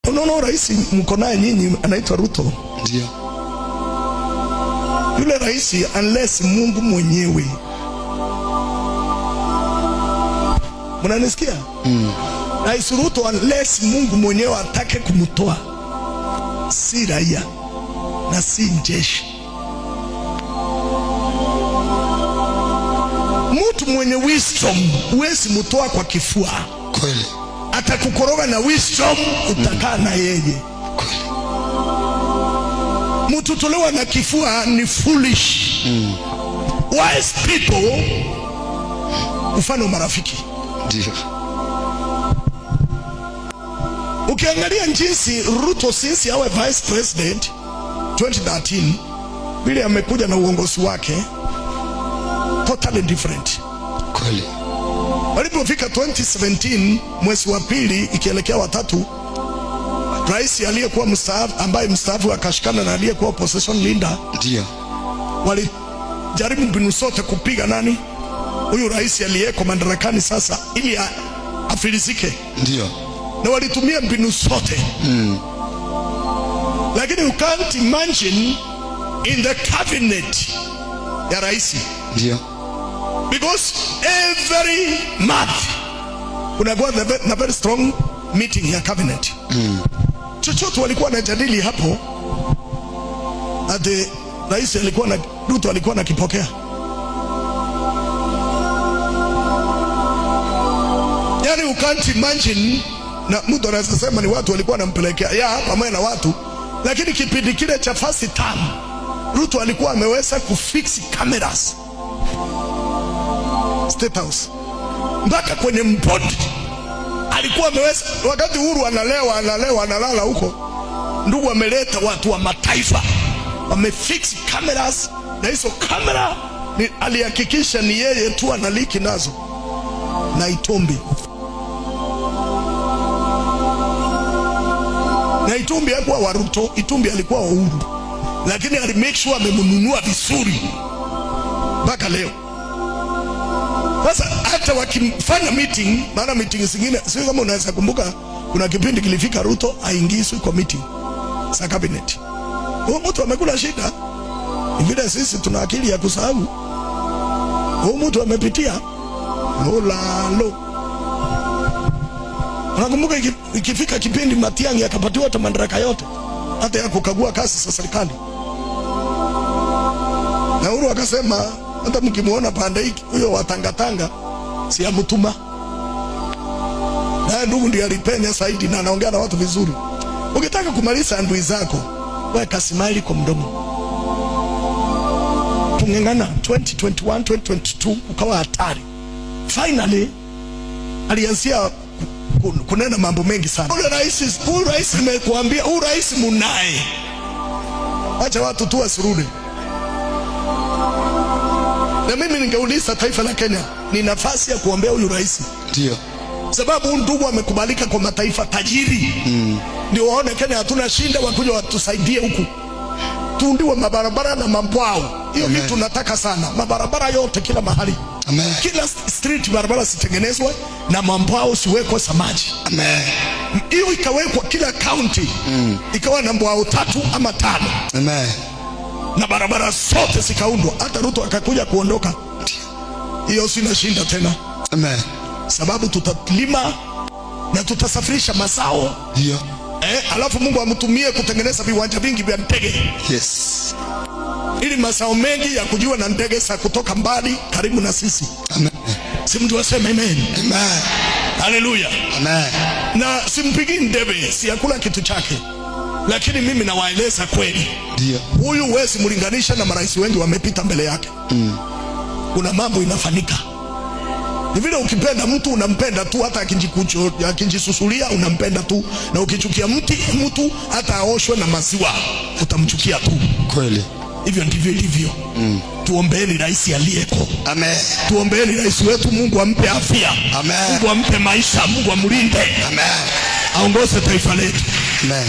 Unaona rais mko naye nyinyi anaitwa Ruto. Ndio. Yule rais unless Mungu mwenyewe. Mnanisikia? Rais Ruto unless Mungu mwenyewe atake kumtoa, si raia na si jeshi. Mtu mwenye wisdom huwezi mtoa kwa kifua. Kweli. Atakukoroga na wisdom, utakaa na yeye. Kweli. Mtu tolewa na kifua ni foolish. Wise people, mfano marafiki. Ndio. Ukiangalia jinsi Ruto since awe vice president 2013 vile amekuja na uongozi wake totally different. Kweli. Walipofika 2017 mwezi wa pili ikielekea watatu, rais aliyekuwa mstaafu ambaye mstaafu akashikana na aliyekuwa opposition leader Ndio. walijaribu mbinu zote kupiga nani huyu rais aliyeko madarakani sasa ili afilisike, Ndio. na walitumia mbinu zote lakini you can't imagine in the cabinet ya rais, Ndio. because every month kunakuwa na very strong meeting ya cabinet. Chochote walikuwa wanajadili hapo, ati rais alikuwa na Ruto alikuwa nakipokea. Yani you can't imagine, na mtu anaweza sema ni watu walikuwa wanampelekea ya pamoja na watu, lakini kipindi kile cha first term Ruto alikuwa ameweza kufix cameras State House mpaka kwenye mpoti alikuwa ameweza. Wakati Uhuru analewa analewa analala huko, ndugu ameleta watu wa mataifa wamefix cameras, na hizo kamera alihakikisha ni yeye tu analiki nazo na Itumbi. Na Itumbi hakuwa wa Ruto, Itumbi alikuwa wa Uhuru, lakini ali make sure amemnunua vizuri mpaka leo. Sasa hata wakifanya meeting, maana meeting zingine, sio kama unaweza kumbuka, kuna kipindi kilifika Ruto aingizwe kwa meeting za cabinet. Huyo mtu amekula shida. Vile sisi tuna akili ya kusahau. Huyo mtu amepitia lola lo. Unakumbuka ikifika kipindi Matiang'i akapatiwa hata madaraka yote, hata ya kukagua kazi za serikali. Na Uhuru akasema hata mkimuona pande hiki huyo wa tangatanga si amtuma. Naye ndugu ndiye alipenya zaidi na anaongea na watu vizuri. Ukitaka kumaliza adui zako, weka smile kwa mdomo. Kung'ang'ana 2021 2022 ukawa hatari. Finally alianzia kunena mambo mengi sana. Huyu rais, huyu rais nimekuambia, huyu rais munaye. Acha watu tu wasurudi. Na mimi ningeuliza taifa la Kenya, ni nafasi ya kuombea huyu rais, Ndio. sababu huyu ndugu amekubalika kwa mataifa tajiri. Ndio waone Kenya hatuna shinda, wakuja watusaidie huku, tuundiwe mabarabara na mambwao. Hiyo Amen. kitu nataka sana, mabarabara yote kila mahali. Amen. Kila street barabara zitengenezwe na mambwao siwekwe samaji. Amen. Hiyo ikawekwa kila county, ikawa na mbwao 3 ama 5. Amen. Na barabara zote zikaundwa. Hata Ruto akakuja kuondoka, hiyo sina shinda tena. Amen. Sababu tutalima na tutasafirisha mazao. Ndio. Alafu Mungu amtumie kutengeneza viwanja vingi vya ndege. Yes. Ili mazao mengi ya kujiwa na ndege za kutoka mbali karibu na sisi. Amen. Si mtu aseme amen. Amen. Haleluya. Amen. Na simpigii ndebe, siyakula kitu chake. Lakini mimi nawaeleza kweli. Ndio. Huyu huwezi mlinganisha na marais wengi wamepita mbele yake. Kuna mambo inafanyika. Ni vile ukipenda mtu unampenda tu, hata akijisusulia unampenda tu, na ukichukia mtu hata aoshwe na maziwa utamchukia tu. Kweli. Hivyo ndivyo ilivyo. Tuombeeni rais aliyeko. Amen. Tuombeeni rais wetu, Mungu ampe afya. Amen. Mungu ampe maisha, Mungu amlinde. Amen. Aongoze taifa letu. Amen.